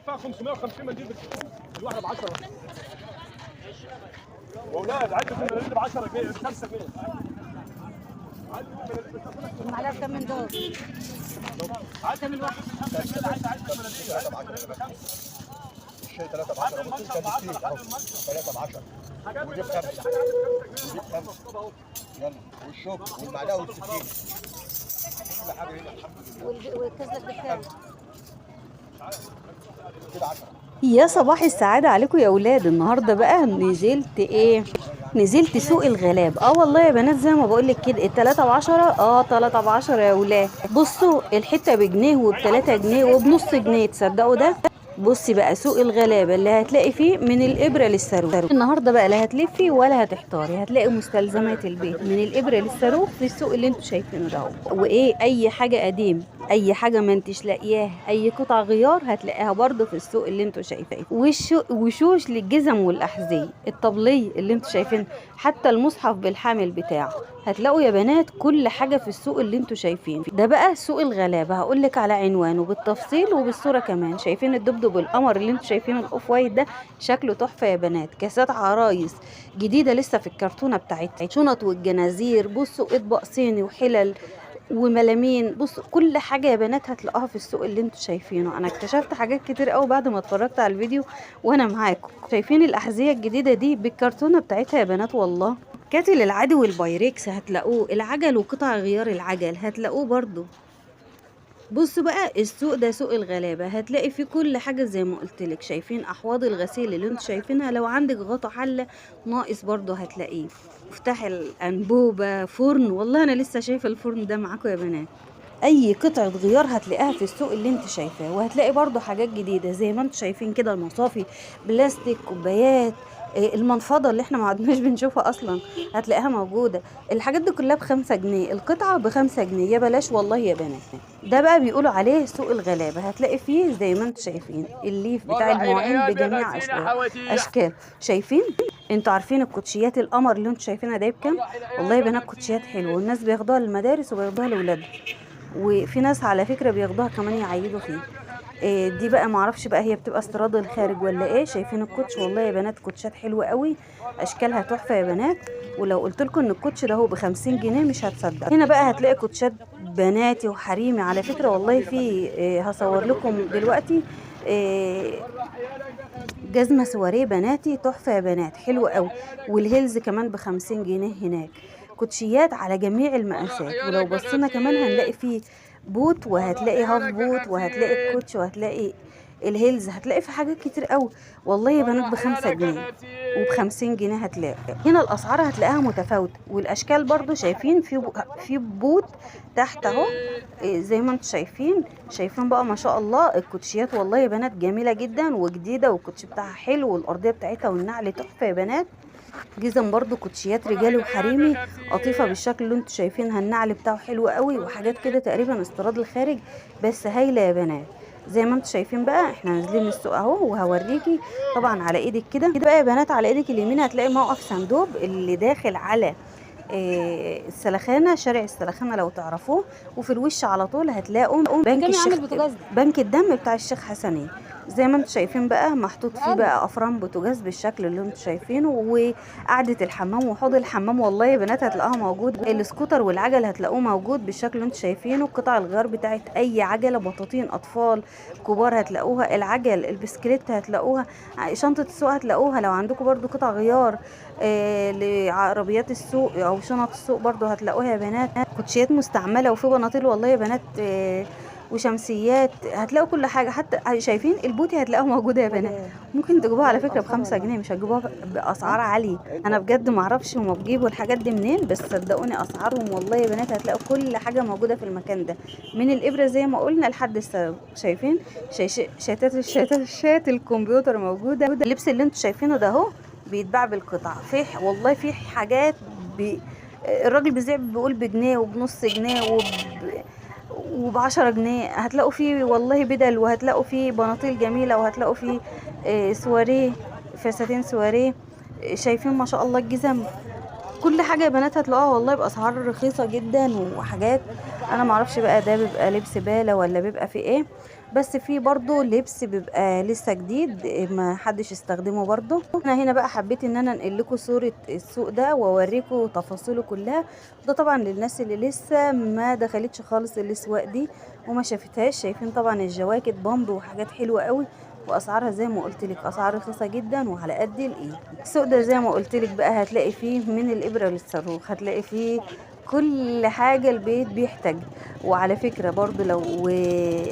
فيها 550 منديل، الواحدة ب 10. واولاد عدوا المناديل ب 10 جنيه، ب 5 جنيه. المعلقة بكام من دول؟ عدوا الواحد ب 5 جنيه، عدوا المناديل، عدوا المناديل ب 5. الشاي 3 ب 10، بص انت بالسيف اهو، 3 ب 10 ودي ب 5 ودي ب 5. يلا والشوك والمعلقه والسكينة، كل حاجة هنا الحمد لله. والكزلك بكام؟ كده 10. يا صباح السعادة عليكم يا أولاد. النهاردة بقى نزلت إيه؟ نزلت سوق الغلاب. والله يا بنات زي ما بقولك كده، التلاتة بعشرة، تلاتة بعشرة يا ولاد. بصوا الحتة بجنيه وبتلاتة جنيه وبنص جنيه، تصدقوا ده؟ بصي بقى سوق الغلابة اللي هتلاقي فيه من الإبرة للصاروخ. النهاردة بقى لا هتلفي ولا هتحتاري، هتلاقي مستلزمات البيت من الإبرة للصاروخ في السوق اللي انتوا شايفينه ده. وإيه أي حاجة قديم، أي حاجة ما انتش لاقياها، أي قطع غيار هتلاقيها برضو في السوق اللي انتوا شايفاه. وشوش للجزم والأحذية، الطبلية اللي انتوا شايفينه، حتى المصحف بالحامل بتاعه هتلاقوا يا بنات كل حاجة في السوق اللي انتوا شايفينه ده. بقى سوق الغلابة، هقولك على عنوانه بالتفصيل وبالصورة كمان. شايفين الدبدب القمر اللي انتوا شايفينه ال off white ده، شكله تحفة يا بنات. كاسات عرايس جديدة لسه في الكرتونة بتاعتها، شنط والجنازير، بصوا اطباق صيني وحلل وملامين. بصوا كل حاجة يا بنات هتلاقوها في السوق اللي انتوا شايفينه. انا اكتشفت حاجات كتير قوي بعد ما اتفرجت على الفيديو وانا معاكم. شايفين الأحذية الجديدة دي بالكرتونة بتاعتها يا بنات والله. kettle العادي والبايركس هتلاقوه، العجل وقطع غيار العجل هتلاقوه برضو. بصوا بقى السوق ده سوق الغلابة، هتلاقي فيه كل حاجة زي ما قلتلك. شايفين أحواض الغسيل اللي انتوا شايفينها، لو عندك غطا حلة ناقص برضو هتلاقيه. مفتاح الأنبوبة، فرن، والله أنا لسه شايفة الفرن ده معاكم يا بنات. أي قطعة غيار هتلاقيها في السوق اللي انت شايفاه. وهتلاقي برضو حاجات جديدة زي ما انتوا شايفين كده، المصافي بلاستيك، كوبايات، المنفضة اللي احنا ما عدناش بنشوفها أصلا هتلاقيها موجودة. الحاجات دي كلها ب5 جنيه، القطعة ب5 جنيه، يا بلاش والله يا بنات. ده بقى بيقولوا عليه سوق الغلابة، هتلاقي فيه زي ما انتوا شايفين الليف بتاع المواعين بجميع أشكال. شايفين انتوا عارفين الكوتشيات القمر اللي انتوا شايفينها ده بكام؟ والله يا بنات كوتشيات حلوة، والناس بياخدوها للمدارس وبياخدوها لأولادهم، وفي ناس على فكرة بياخدوها كمان يعيدوا فيه. دي بقى معرفش بقى هي بتبقى استيراد الخارج ولا ايه. شايفين الكوتش؟ والله يا بنات كوتشات حلوة قوي، اشكالها تحفة يا بنات. ولو قلت لكم ان الكوتش ده هو ب50 جنيه مش هتصدق. هنا بقى هتلاقي كوتشات بناتي وحريمي على فكرة والله. في هصور لكم دلوقتي جزمه سواريه بناتي تحفة يا بنات، حلوة قوي. وال heels كمان ب50 جنيه هناك. كوتشيات على جميع المقاسات. ولو بصينا كمان هنلاقي فيه بوت، وهتلاقي half boot، وهتلاقي الكوتش، وهتلاقي ال heels، هتلاقي في حاجات كتير قوي والله يا بنات ب5 جنيه وب50 جنيه هتلاقي. هنا الاسعار هتلاقيها متفاوتة، والاشكال برضو شايفين في بوت تحت اهو، زي ما انتم شايفين. شايفين بقى ما شاء الله الكوتشيات والله يا بنات جميلة جدا وجديدة، والكوتش بتاعها حلو، والارضيه بتاعتها والنعل تحفة يا بنات. جزم برضو كوتشيات رجالي وحريمي قطيفة بالشكل اللي انتوا شايفينها، النعل بتاعه حلو قوي، وحاجات كده تقريبا استيراد الخارج بس هايلة يا بنات. زي ما انتوا شايفين بقى احنا نازلين السوق اهو، وهوريكي طبعا على ايدك كده كده بقى يا بنات. على ايدك اليمين هتلاقي موقف صندوق اللي داخل على السلخانه، شارع السلخانه لو تعرفوه. وفي الوش على طول هتلاقوا بنك الشيخ، بنك الدم بتاع الشيخ حسنين. زي ما انتم شايفين بقى محطوط فيه بقى افران بوتاجاز بالشكل اللي انتم شايفينه، وقعده الحمام وحوض الحمام والله يا بنات هتلاقوها موجود. السكوتر والعجل هتلاقوه موجود بالشكل اللي انتم شايفينه. قطع الغيار بتاعت اي عجله، بطاطين اطفال كبار هتلاقوها، العجل البسكليت هتلاقوها، شنطه السوق هتلاقوها. لو عندكم برضو قطع غيار لعربيات السوق او شنط السوق برضو هتلاقوها يا بنات. كوتشيات مستعملة وفي بناطيل والله يا بنات، وشمسيات، هتلاقوا كل حاجة. حتى شايفين البوتي هتلاقوه موجودة يا بنات، ممكن تجيبوها على فكرة ب5 جنيه، مش هتجيبوها باسعار عالية. انا بجد معرفش هما بيجيبوا الحاجات دي منين، بس صدقوني اسعارهم والله يا بنات هتلاقوا كل حاجة موجودة في المكان ده، من الابره زي ما قلنا لحد الصاروخ. شايفين شاشات الكمبيوتر موجودة. اللبس اللي انتوا شايفينه ده اهو بيتباع بالقطع. في والله في حاجات الراجل بيبيع بيقول بجنيه وبنص جنيه وب10 جنيه. هتلاقوا فيه والله بدل، وهتلاقوا فيه بناطيل جميلة، وهتلاقوا فيه سواريه، فساتين سواريه. شايفين ما شاء الله الجزم، كل حاجة يا بنات هتلاقوها والله بأسعار رخيصة جدا. وحاجات انا معرفش بقى ده بيبقى لبس بالة ولا بيبقى فيه ايه، بس في برضو لبس بيبقى لسه جديد ما حدش استخدمه برضو. انا هنا بقى حبيت ان انا انقل لكم صورة السوق ده واوريكم تفاصيله كلها. ده طبعا للناس اللي لسه ما دخلتش خالص الاسواق دي وما شافتهاش. شايفين طبعا الجواكت بامب وحاجات حلوة قوي، واسعارها زي ما قلت لك اسعار رخيصة جدا وعلى قد الايد. السوق ده زي ما قلت لك بقى هتلاقي فيه من الابره للصاروخ، هتلاقي فيه كل حاجة البيت بيحتاج. وعلى فكرة برضو لو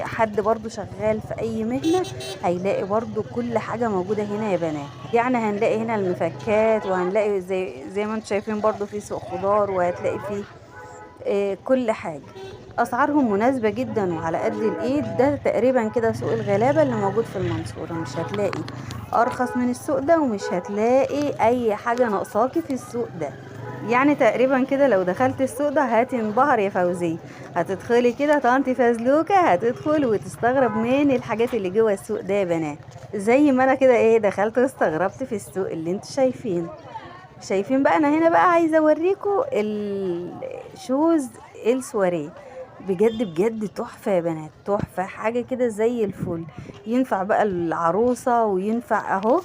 حد برضو شغال في اي مهنة هيلاقي برضو كل حاجة موجودة هنا يا بنات. يعني هنلاقي هنا المفكات، وهنلاقي زي ما انتم شايفين برضو في سوق خضار، وهتلاقي فيه كل حاجة. اسعارهم مناسبة جدا وعلى قد الايد. ده تقريبا كده سوق الغلابة اللي موجود في المنصورة، مش هتلاقي ارخص من السوق ده، ومش هتلاقي اي حاجة ناقصاكي في السوق ده. يعني تقريبا كده لو دخلت السوق ده هتنبهر يا فوزيه، هتدخلي كده طنط فازلوكه هتدخل وتستغرب من الحاجات اللي جوه السوق ده يا بنات. زي ما انا كده ايه دخلت واستغربت في السوق اللي انتوا شايفين. شايفين بقى انا هنا بقى عايزه اوريكم ال shoes السواريه، بجد بجد تحفة يا بنات، تحفة، حاجة كده زي الفل. ينفع بقى العروسة، وينفع اهو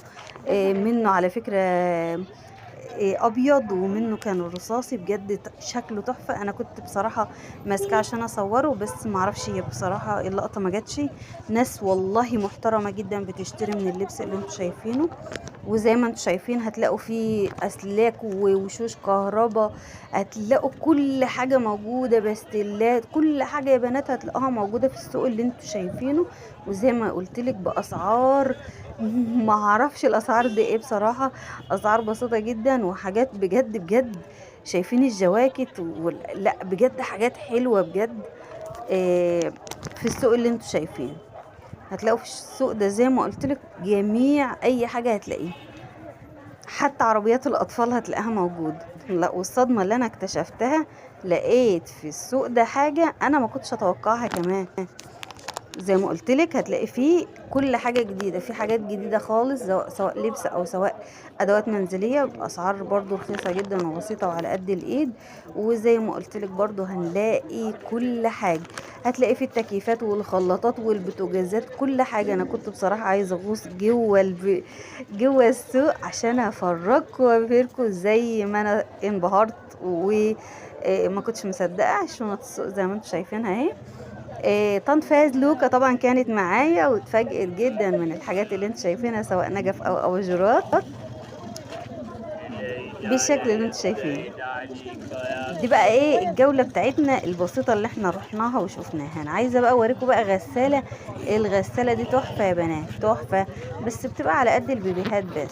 منه على فكرة ابيض، ومنه كان رصاصي، بجد شكله تحفة. انا كنت بصراحة ماسكه عشان اصوره بس معرفش هي بصراحة اللقطة ما جاتش. ناس والله محترمه جدا بتشتري من اللبس اللي انتوا شايفينه. وزي ما انتوا شايفين هتلاقوا فيه اسلاك ووشوش كهرباء، هتلاقوا كل حاجة موجودة، باستلات، كل حاجة يا بنات هتلاقوها موجودة في السوق اللي انتوا شايفينه. وزي ما قلتلك باسعار ما اعرفش الاسعار دي ايه بصراحة، اسعار بسيطة جدا وحاجات بجد بجد. شايفين الجواكت لا بجد حاجات حلوة بجد في السوق اللي انتوا شايفينه. هتلاقوا في السوق ده زي ما قلتلك جميع اي حاجة هتلاقيه، حتى عربيات الاطفال هتلاقيها موجودة. لا والصدمه اللي انا اكتشفتها، لقيت في السوق ده حاجة انا ما كنتش اتوقعها كمان. زي ما قلتلك هتلاقي فيه كل حاجة جديدة، في حاجات جديدة خالص سواء لبس او سواء ادوات منزلية، باسعار برضو رخيصة جدا وبسيطة وعلى قد الايد. وزي ما قلتلك برضو هنلاقي كل حاجة، هتلاقي فيه التكييفات والخلاطات والبوتاجازات، كل حاجة. انا كنت بصراحة عايزه اغوص جوه السوق عشان افرجكم وابهركم زي ما انا انبهرت وما كنتش مصدقه. شنط السوق زي ما انتم شايفينها اهي. طنط فاز لوكا طبعا كانت معايا واتفاجئت جدا من الحاجات اللي انتم شايفينها، سواء نجف او اباجورات بالشكل اللي انتم شايفينه. دي بقى ايه الجولة بتاعتنا البسيطة اللي احنا رحناها وشفناها. انا عايزه بقى اوريكم بقى غسالة. الغسالة دي تحفة يا بنات، تحفة، بس بتبقى على قد البيبيهات بس.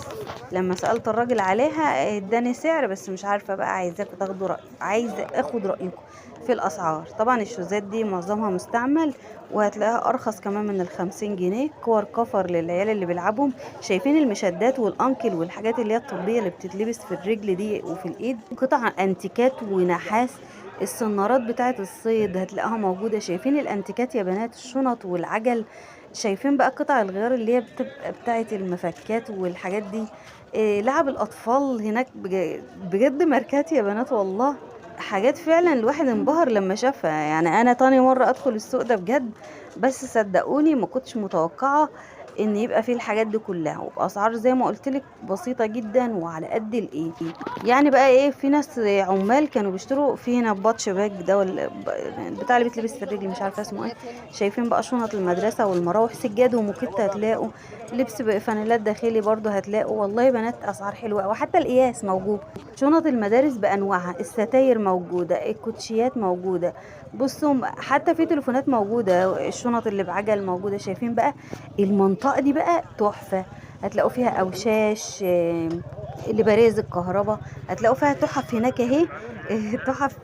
لما سالت الراجل عليها اداني سعر، بس مش عارفه بقى، عايزاكم تاخدوا راي، عايزه اخد رايكم في الاسعار. طبعا الشوزات دي معظمها مستعمل، وهتلاقيها ارخص كمان من 50 جنيه. كور كفر للعيال اللي بيلعبهم، شايفين المشدات والانكل والحاجات اللي هي الطبية اللي بتتلبس في الرجل دي وفي الايد، قطع انتيكات ونحاس. الصنارات بتاعه الصيد هتلاقيها موجودة. شايفين الانتيكات يا بنات، الشنط والعجل. شايفين بقى قطع الغيار اللي هي بتبقى بتاعه المفكات والحاجات دي. لعب الاطفال هناك بجد ماركات يا بنات، والله حاجات فعلا الواحد انبهر لما شافها. يعني انا تاني مرة ادخل السوق ده بجد، بس صدقوني ما كنتش متوقعة ان يبقى فيه الحاجات دي كلها، وباسعار زي ما قلتلك بسيطة جدا وعلى قد الايه. يعني بقى ايه، في ناس عمال كانوا بيشتروا في هنا باتش باج ده ولا بتاع اللي بيتلبس في الرجل، مش عارفه اسمه ايه. شايفين بقى شنط المدرسة والمراوح، سجاد وموكيت هتلاقوا، لبس فانيلات داخلي برضو هتلاقوا. والله يا بنات اسعار حلوة، وحتى القياس موجود. شنط المدارس بانواعها، الستاير موجودة، الكوتشيات موجودة، بصوا حتى في تليفونات موجودة، الشنط اللي بعجل موجودة. شايفين بقى المنطقة دي بقى تحفة، هتلاقوا فيها اوشاش لباريز الكهرباء، هتلاقوا فيها تحف هناك اهي، تحف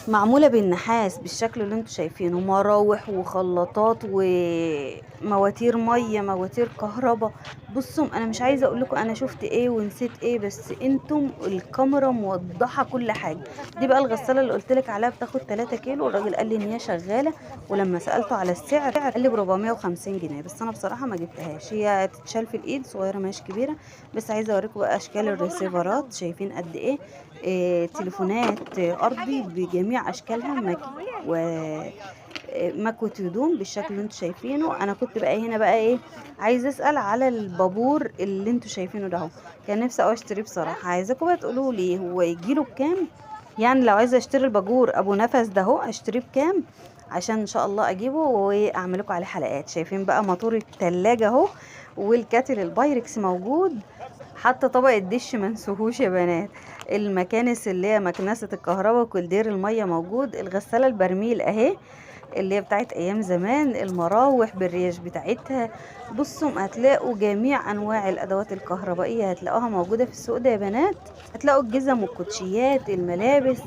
معمولة بالنحاس بالشكل اللي انتوا شايفينه، مراوح وخلاطات ومواتير مية، مواتير كهرباء. بصوا انا مش عايزه اقول لكم انا شفت ايه ونسيت ايه، بس انتم الكاميرا موضحة كل حاجة. دي بقى الغسالة اللي قلت لك عليها بتاخد 3 كيلو، الراجل قال لي ان هي شغالة، ولما سالته على السعر قال لي ب 450 جنيه، بس انا بصراحة ما جبتهاش، هي تتشال في الايد، صغيرة مش كبيرة. بس عايزه اوريكم بقى اشكال الريسيفرات، شايفين قد ايه تليفونات ارضي بجميع اشكالها، مكوة هدوم بالشكل اللي انتوا شايفينه. انا كنت بقى هنا بقى ايه، عايزه اسال على البابور اللي انتوا شايفينه ده اهو، كان نفسي قوي اشتريه بصراحة. عايزاكم بقى تقولوا لي هو يجيله بكام، يعني لو عايزه اشتري الباجور ابو نفس ده اهو اشتريه بكام، عشان ان شاء الله اجيبه واعمل لكم عليه حلقات. شايفين بقى موتور التلاجة اهو، والكاتل البايركس موجود، حتى طبق الدش ما نسوهوش يا بنات. المكانس اللي هي مكنسة الكهرباء وكولدير المية موجود، الغسالة البرميل اهي اللي هي بتاعت ايام زمان، المراوح بالريش بتاعتها. بصوا هتلاقوا جميع انواع الادوات الكهربائية هتلاقوها موجودة في السوق ده يا بنات. هتلاقوا الجزم والكوتشيات، الملابس،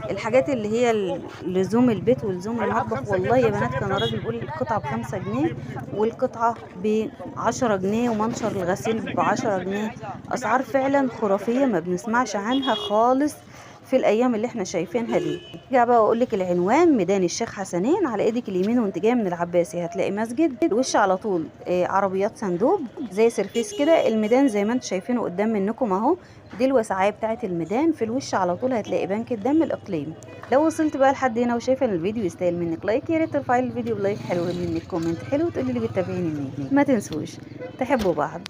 الحاجات اللي هي لزوم البيت ولزوم المطبخ. والله يا بنات كان الراجل بيقول القطعة ب5 جنيه والقطعه ب10 جنيه، ومنشر الغسيل ب10 جنيه. اسعار فعلا خرافية ما بنسمعش عنها خالص في الايام اللي احنا شايفينها دي. ارجع بقى واقول لك العنوان، ميدان الشيخ حسنين على ايدك اليمين وانت جاية من العباسي هتلاقي مسجد وش على طول، عربيات صندوق زي سيرفيس كده. الميدان زي ما انتم شايفينه قدام منكم اهو، دي الوسعيه بتاعه الميدان. في الوش على طول هتلاقي بنك الدم الاقليمي. لو وصلت بقى لحد هنا وشايفه ان الفيديو يستاهل منك like، يا ريت ترفعي الفيديو ب like حلو منك، comment حلو، وتقولي لي بتتابعيني منين. ما تنسوش تحبوا بعض.